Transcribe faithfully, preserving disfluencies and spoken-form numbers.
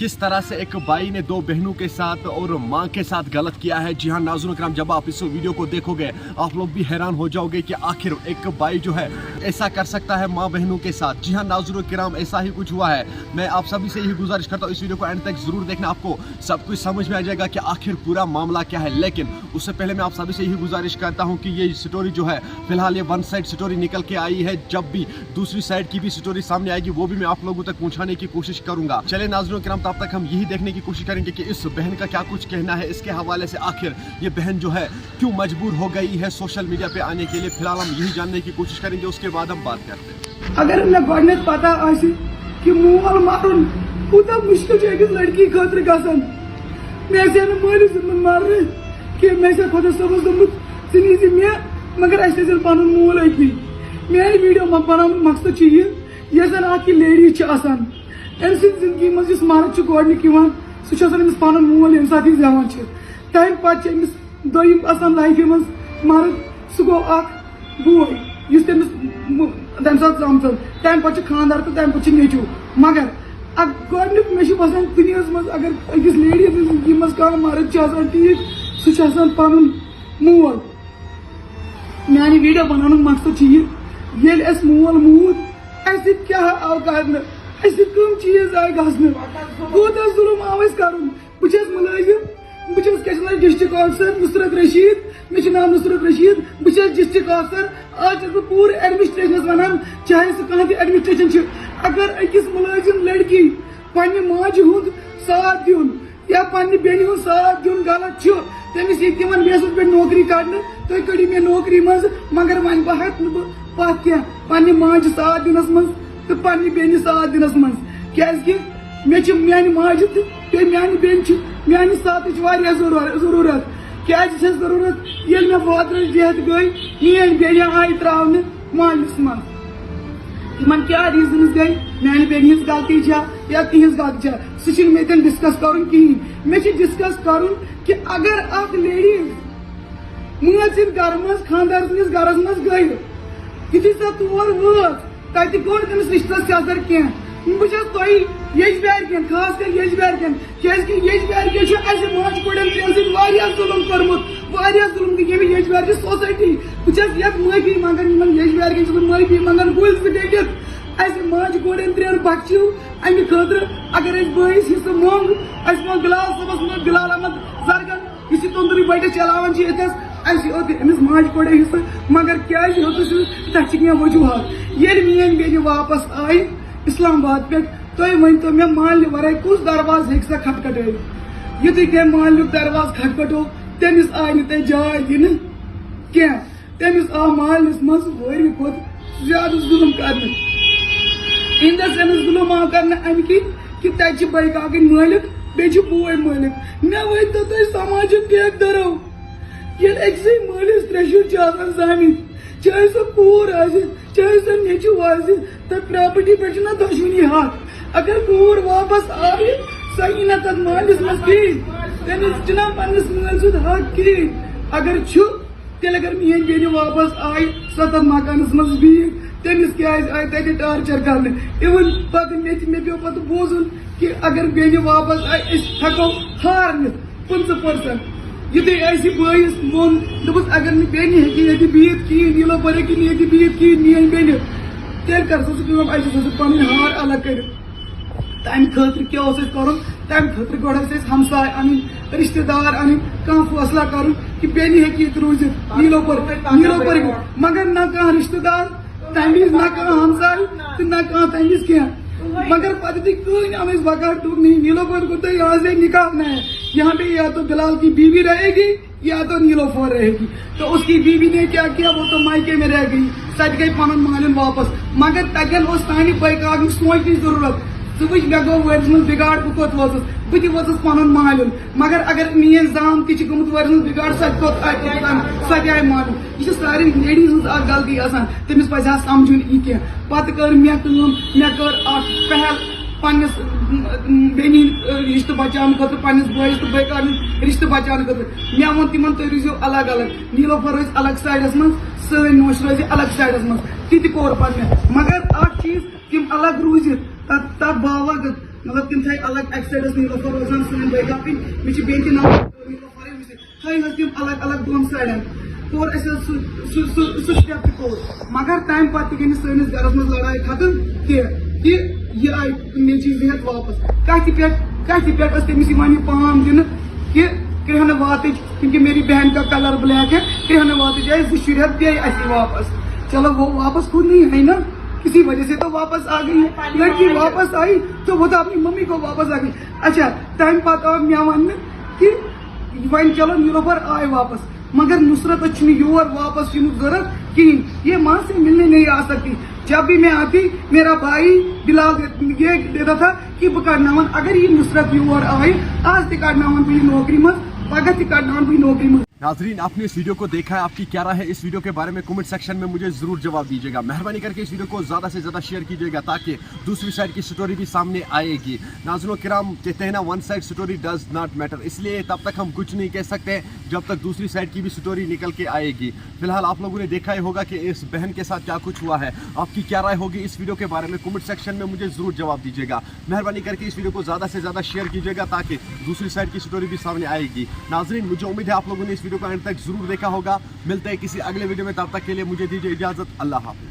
किस तरह से एक भाई ने दो बहनों के साथ और माँ के साथ गलत किया है। जी हाँ नाज़रीन कराम, जब आप इस वीडियो को देखोगे, आप लोग भी हैरान हो जाओगे कि आखिर एक भाई जो है, ऐसा कर सकता है माँ बहनों के साथ। जी हाँ नाज़रीन कराम, ऐसा ही कुछ हुआ है। मैं आप सभी से यही गुजारिश करता हूँ, इस वीडियो को एंड तक जरूर देखना, आपको सब कुछ समझ में आ जाएगा कि आखिर पूरा मामला क्या है। लेकिन उससे पहले मैं आप सभी से यही गुजारिश करता हूँ कि ये स्टोरी जो है, फिलहाल ये वन साइड स्टोरी निकल के आई है। जब भी दूसरी साइड की भी स्टोरी सामने आएगी, वो भी मैं आप लोगों तक पहुंचाने की कोशिश करूंगा। चलिए नाज़रीन कराम, तब तक हम यही देखने की कोशिश करेंगे कि इस बहन का क्या कुछ कहना है इसके हवाले से। आखिर ये बहन जो है, क्यों मजबूर हो गई है सोशल मीडिया पे आने के लिए। फिलहाल हम यही जानने की कोशिश करेंगे, उसके बाद हम बात करते हैं। اگر مےٚ گۄڈٕنیتھ پتہ آسہِ کہِ مول مارُن کوٗتاہ مُشکِل چھُ أکِس لڑکی خٲطرٕ گژھان، مےٚ آسہِ ہا نہٕ مٲلِس زِندٕ مارنہٕ کینٛہہ، مےٚ آسہِ ہا خۄدا صٲبَس دوٚپمُت، "ژٕ نیٖزِ مےٚ، مگر اَسہِ ٲسۍ زَن پَنُن مول أتی۔" میٛانہِ ویٖڈیو مہ-، بَناونُک مقصد چھُ یہِ، یۄس زَن اَکھ یہِ لیڈی چھِ آسان، أمۍ سٕنٛدِ زِندگی منٛز یُس مرد چھُ گۄڈٕنیُک یِوان، سُہ چھُ آسان أمِس پَنُن مول، ییٚمہِ ساتہٕ یہِ زٮ۪وان چھِ۔ تَمہِ پَتہٕ چھِ أمِس دوٚیِم آسان لایفہِ منٛز مرد، سُہ گوٚو اَکھ بوے، یُس تٔمِس م-، تَمہِ ساتہٕ زامژَن، تَمہِ پَتہٕ چھُ خانٛدار تہٕ تَمہِ پَتہٕ چھُ نیٚچوٗ۔ مگر اَکھ گۄڈٕنیُک مےٚ چھُ باسان دُنیاہَس منٛز اگر أکِس لیڈی ہٕنٛز زِندگی منٛز کانٛہہ مرد چھُ آسان ٹھیٖک، سُہ چھُ آسان پَنُن مول۔ میٛانہِ ویٖڈیو بَناونُک مقصد چھُ یہِ، ییٚلہِ اَسہِ مول موٗد، اَسہِ سۭتۍ کیٛاہ آو کَرنہٕ، اَسہِ سۭتۍ کٕم چیٖز آے گژھنہٕ، کوٗتاہ ظُلُم آو اَسہِ کَرُن۔ بہٕ چھَس مُلٲزِم، بہٕ چھَس کیٛاہ چھِ وَنان ڈِسٹرٛکٹ آفسَر نُصرت رشیٖد، مےٚ چھُ ناو نُصرت رشیٖد، بہٕ چھَس ڈِسٹرٛکٹ آفسَر۔ آز چھَس بہٕ پوٗرٕ ایڈمِنِسٹریشنَس وَنان، چاہے سُہ کانٛہہ تہِ ایڈمِنِسٹریشن چھِ، اگر أکِس مُلٲزِم لڑکی پنٛنہِ ماجہِ ہُنٛد ساتھ دیُن یا پنٛنہِ بیٚنہِ ہُنٛد ساتھ دیُن غلط چھُ، تٔمِس یہِ تہِ وَن، مےٚ ٲسٕس پٮ۪ٹھ نوکری کَڑنہٕ، تُہۍ کٔڑِو مےٚ نوکری منٛز، مگر وۄنۍ بہٕ ہٮ۪کہٕ نہٕ بہٕ پَتھ کینٛہہ پنٛنہِ ماجہِ ساتھ دِنَس منٛز تہٕ پنٛنہِ بیٚنہِ ساتھ دِنَس منٛز، کیٛازِکہِ مےٚ چھِ میٛانہِ ماجہِ تہٕ بیٚیہِ میٛانہِ بیٚنہِ چھِ میٛانہِ ساتٕچ واریاہ ضروٗر-، ضروٗرت۔ کیٛازِ چھےٚ ضروٗرت؟ ییٚلہِ مےٚ فادرَس ڈیتھ گٔے، میٛٲنۍ بیٚنہِ آیہِ ترٛاونہٕ مالِس منٛز۔ تِمَن کیٛاہ ریٖزنٕز گٔے؟ میٛانہِ بیٚنہِ ہِنٛز غلطی چھا یا تِہِنٛز غلطی چھا؟ سُہ چھُنہٕ مےٚ تیٚلہِ ڈِسکَس کَرُن کِہیٖنۍ۔ مےٚ چھُ ڈِسکَس کَرُن کہِ اگر اَکھ لیڈیٖز مٲلۍ سٕنٛدِ گَرٕ منٛز، خانٛدار سٕنٛدِس گَرَس منٛز گٔیہِ، یُتھُے سۄ تور وٲژ، تَتہِ گوٚو نہٕ تٔمِس رِشتَس سیٚزر کینٛہہ۔ بہٕ چھَس تۄہہِ ییٚجبیٛارِ کٮ۪ن، خاص کر ییٚجبیٛارِ کٮ۪ن، کیٛازِکہِ ییٚجبیٛارِ کٮ۪ن چھُ اَسہِ ماجہِ کورٮ۪ن ترٛٮ۪ن سۭتۍ واریاہ ظُلُم کوٚرمُت، واریاہ ظُلُم تہٕ ییٚمہِ ییٚجبیٛارِ چھِ سوسایٹی۔ بہٕ چھَس یَتھ معٲفی منٛگان، یِمَن ییٚجبیٛارِ کٮ۪ن چھَس بہٕ معٲفی منٛگان، کُلۍ زٕ ڈٔٹِتھ اَسہِ ماجہِ کورٮ۪ن ترٛٮ۪ن بخچِو اَمہِ خٲطرٕ۔ اگر اَسہِ بٲیِس حصہٕ موٚنگ، اَسہِ موٚنگ بِلال صٲبَس موٚنگ، بِلال احمد زرگر، یُس یہِ تندوری بٹس چلاوان چھِ ییٚتٮ۪س، اَسہِ ہیوٚت أمِس ماجہِ کورِ حصہٕ، مگر کیٛازِ ہیوٚتُس نہٕ؟ تَتھ چھِ کینٛہہ وجوٗہات۔ ییٚلہِ میٛٲنۍ بیٚنہِ واپس آیہِ اسلام آباد پٮ۪ٹھ، تُہۍ ؤنۍ تو مےٚ، مالنہِ ورٲے کُس دروازٕ ہیٚکہِ سۄ کھٹکھٹٲوِتھ؟ یُتھُے تٔمۍ مالنیُک دروازٕ کھٹکھٹو، تٔمِس آیہِ نہٕ تَتہِ جاے دِنہٕ کینٛہہ۔ تٔمِس آو مالنِس منٛز وٲرِوِ کھۄتہٕ زیادٕ ظُلُم کرنہٕ۔ In the sense ظُلُم آو کرنہٕ اَمہِ کِنۍ کہِ تَتہِ چھِ بٲے کاکٕنۍ مٲلِک، بیٚیہِ چھِ بوے مٲلِک۔ مےٚ ؤنۍ تو تُہۍ سماجُک ٹھیکہٕ دَرو، ییٚلہِ أکسٕے مٲلِس ترٛےٚ شُرۍ چھِ آسان زامٕتۍ، چاہے سۄ کوٗر آسہِ، چاہے سۄ نیٚچوٗ آسہِ، تہٕ پراپرٹی پٮ۪ٹھ چھُنہ دۄشوٕنی حق۔ اگر کوٗر واپس آیہِ، سۄ یی نہ تَتھ مالِس منٛز کِہیٖنۍ، تٔمِس چھُنہ پنٛنِس مٲلۍ سُنٛد حق کِہیٖنۍ۔ اگر چھُ، تیٚلہِ اگر میٛٲنۍ بیٚنہِ واپس آیہِ، سۄ تَتھ مکانَس منٛز بِہِتھ، تٔمِس کیٛازِ آیہِ تَتہِ ٹارچر کرنہٕ؟ Even پتہٕ مےٚ تہِ، مےٚ پیوٚو پتہٕ بوزُن کہِ اگر بیٚنہِ واپس آیہِ، أسۍ ہٮ۪کو ہار نِتھ پٕنٛژٕہ percent۔ یُتھُے اَسہِ بٲیِس ووٚن، دوٚپُس، "اگر نہٕ بیٚنہِ ہیٚکہِ ییٚتہِ بِہِتھ کِہیٖنۍ، نیٖلو پورِ ہیٚکہِ نہٕ ییٚتہِ بِہِتھ کِہیٖنۍ، میٛٲنۍ بیٚنہِ، تیٚلہِ کر سا ژٕ کٲم، اَسہِ چھِ سا ژٕ پنٕنۍ ہار الگ کٔرِتھ۔" تَمہِ خٲطرٕ کیٛاہ اوس اَسہِ کَرُن؟ تَمہِ خٲطرٕ گۄڈٕ ٲسۍ اَسہِ ہمساے اَنٕنۍ، رِشتہٕ دار اَنٕنۍ، کانٛہہ فٲصلہٕ کَرُن کہِ بیٚنہِ ہیٚکہِ ییٚتہِ روٗزِتھ نیٖلو پورِ، نیٖلو پورِ۔ مگر نہ کانٛہہ رِشتہٕ دار، تَمہِ وِزِ نہ کانٛہہ ہمساے تہٕ نہ کانٛہہ تَمہِ وِزِ کینٛہہ۔ مگر پتہٕ تہِ کٕہٕنۍ آو اَسہِ وقار دوٚپ، "نہیں، نیٖلو پورِ کو تو یہاں سے نکالنا ہے، یہاں پہ یا تو بلال کی بیوی رہے گی یا تو نیٖلو پورِ رہے گی۔" تو اس کی بیوی نے کیا کیا، وہ تو مائکے میں رہ گئی، سۄ تہِ گٔے پنُن مالِن واپس۔ مگر تَتٮ۪ن اوس سانہِ بٲے کاکنہِ سونٛچنٕچ ضروٗرت۔ ژٕ وٕچھ، مےٚ گوٚو وٲرِس منٛز بِگاڑ، بہٕ کوٚت وٲژٕس؟ بہٕ تہِ وٲژٕس پنُن مالِن۔ مگر اگر میٛٲنۍ زام تہِ چھِ گٔمٕژ وٲرِس منٛز بِگاڑ، سۄ تہِ کوٚت آیہِ، کوٚت آیہِ؟ سۄ تہِ آیہِ مالِن۔ یہِ چھِ سارے لیڈیٖز ہٕنٛز اکھ غلطی آسان، تٔمِس پزِ ہا سمجھُن یہِ کینٛہہ۔ پتہٕ کٔر مےٚ کٲم، مےٚ کٔر اکھ پہل پننِس، م، م، بیٚنہِ ہٕنٛدۍ، ٲ، رشتہٕ بچاونہٕ خٲطرٕ، پننِس بٲیِس تہٕ بٲے کارنہِ رشتہٕ بچاونہٕ خٲطرٕ۔ مےٚ ووٚن تِمن، "تُہۍ روٗزِو الگ الگ، نیٖلوفر روزِ الگ سایڈس منٛز، سٲنۍ نوش روزِ الگ سایڈس منٛز۔" تہِ تہِ کوٚر پتہٕ مےٚ۔ مگر اکھ چیٖز، تِم الگ روٗزِتھ تتھ، تتھ باوقت مطلب تِم تھٲے الگ، اکہِ سایڈٕ ٲس نیٖلوفر روزان سٲنۍ بٲے کاکٕنۍ، مےٚ چھِ بیٚیہِ تہِ ناو نیٖلوفرٕے وٕچھِتھ۔ تھٲے حظ تِم الگ الگ دۄن سایڈن۔ کوٚر اَسہِ حظ سُہ سُہ سُہ سُہ سٹیپ تہِ کوٚر۔ مگر تَمہِ پتہٕ تہِ گٔے نہٕ سٲنِس گرس منٛز لڑایہِ ختم کینٛہہ کہِ یہِ آیہِ نیٚچی زٕ ہٮ۪تھ واپس۔ کتھِ پٮ۪ٹھ کتھِ پٮ۪ٹھ ٲس تٔمِس یِوان یہِ پام دِنہٕ کہِ کرٛہنہٕ واتٕچ، کیونکہ میری بہن کا کلر بلیک ہے، کرٛہنہٕ واتٕچ آیہِ زٕ شُرۍ ہٮ۪تھ بیٚیہِ اَسہِ واپس۔ چلو وہ واپس خود نہیں ہے نا، کسی وجہ سے تو واپس آ گئی ہے۔ لڑکی واپس آئی تو وہ تو اپنی ممی کو واپس آ گئی۔ اچھا، تَمہِ پتہٕ آو مےٚ وننہٕ کہِ وۄنۍ چلو نیٖلوفر آے واپس، مگر نصرت چھُنہٕ یور واپس یِنُک ضروٗرت کِہیٖنۍ۔ یہ ماں سے ملنے نہیں آ سکتی۔ جب بھی میں آتی، میرا بھائی بلال یہ دیتا تھا کہ بہٕ کڑناوَن، اگر یہ نصرت یور آے، آز تہِ کڑناوَن بہٕ یہِ نوکری منٛز، پگاہ تہِ کڑناوَن بہٕ یہِ نوکری منٛز۔ नाजरीन, आपने इस वीडियो को देखा है, आपकी क्या राय है इस वीडियो के बारे में? कमेंट सेक्शन में मुझे जरूर जवाब दीजिएगा। मेहरबानी करके इस वीडियो को ज्यादा से ज्यादा शेयर कीजिएगा ताकि दूसरी साइड की स्टोरी भी सामने आएगी। नाजरीन किराम, कहते हैं ना, one side story does not matter, इसलिए तब तक हम कुछ नहीं कह सकते जब तक दूसरी साइड की भी स्टोरी निकल के आएगी। फिलहाल आप लोगों ने देखा ही होगा कि इस बहन के साथ क्या कुछ हुआ है। आपकी क्या राय होगी इस वीडियो के बारे में? कमेंट सेक्शन में मुझे जरूर जवाब दीजिएगा। मेहरबानी करके इस वीडियो को ज्यादा से ज्यादा शेयर कीजिएगा ताकि दूसरी साइड की स्टोरी भी सामने आएगी। नाजरीन, मुझे उम्मीद है आप लोगों ने इस वीडियो को एंड तक जरूर देखा होगा। मिलते हैं किसी अगले वीडियो में, तब तक के लिए मुझे दीजिए इजाजत। अल्लाह हाफिज।